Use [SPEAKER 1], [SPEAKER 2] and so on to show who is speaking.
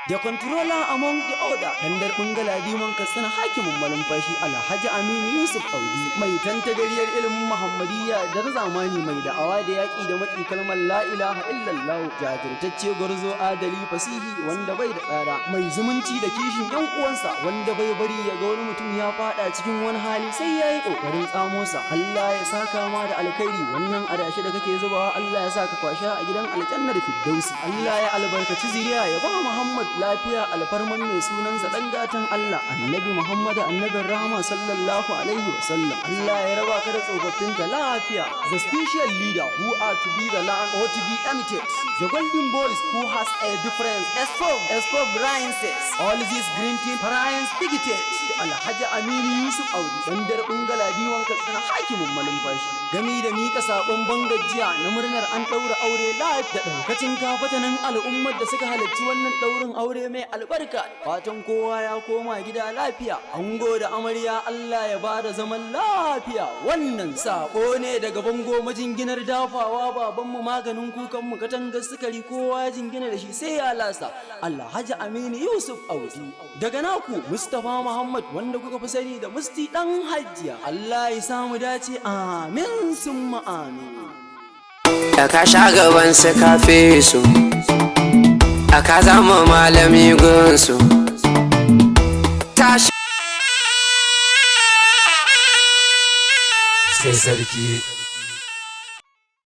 [SPEAKER 1] The controller among the order, dandar Galadiman Katsina, hakimin Malumfashi, Alhaji Aminu Yusuf Audi, mai tantagariyar ilimin Muhammadiyya da na zamani, mai da'awa da yaƙi da maki kalmar la ilaha illallah, jajirtacce, gwarzo, adali, fasihi wanda bai da tsara, mai zumunci da kishin yan uwansa, wanda bai bari ya ga wani mutum ya fada cikin wani hali sai ya yi ƙoƙarin tsamo sa. Allah ya saka ma da alkhairi. Wannan adashi da kake zubawa, Allah ya saka kwasha a gidan aljannar firdausi. Allah ya albarkaci zuriya, ya ba Muhammad lafiya, alfarman mai sunansa, dan gatan Allah Annabi Muhammad, annabin rahama, sallallahu alaihi wa sallam. Allah ya raba ka da tsofaffin ka lafiya. The special leader who are to be the land or to be imitated, the golden boys who has a difference S4 S4 Brian says all these green tea Brian digitate. Alhaji Aminu Yusuf Audi, dan darbin Galadiwan Katsina, hakimin Malumfashi, gami da mika sakon bangajiya na murnar an ɗaura aure live da ɗaukacin kafatanin al'ummar da suka halarci wannan ɗaurin aure mai albarka. Fatan kowa ya koma gida lafiya, ango da amarya Allah ya bada zaman lafiya. Wannan sako ne daga bango majinginar dafawa, babanmu, maganin kukanmu, katangar sukari, kowa ya jingina da shi sai ya lasa, Alhaji Aminu Yusuf Audi. Daga naku Mustapha Muhammad, wanda kuka fi sani da Musti Dan Hajjiya. Allah ya samu dace, amin summa amin.
[SPEAKER 2] Da ka sha gaban su kafe su, da ka zama malami gunsu, tashi.
[SPEAKER 3] Sai sarki.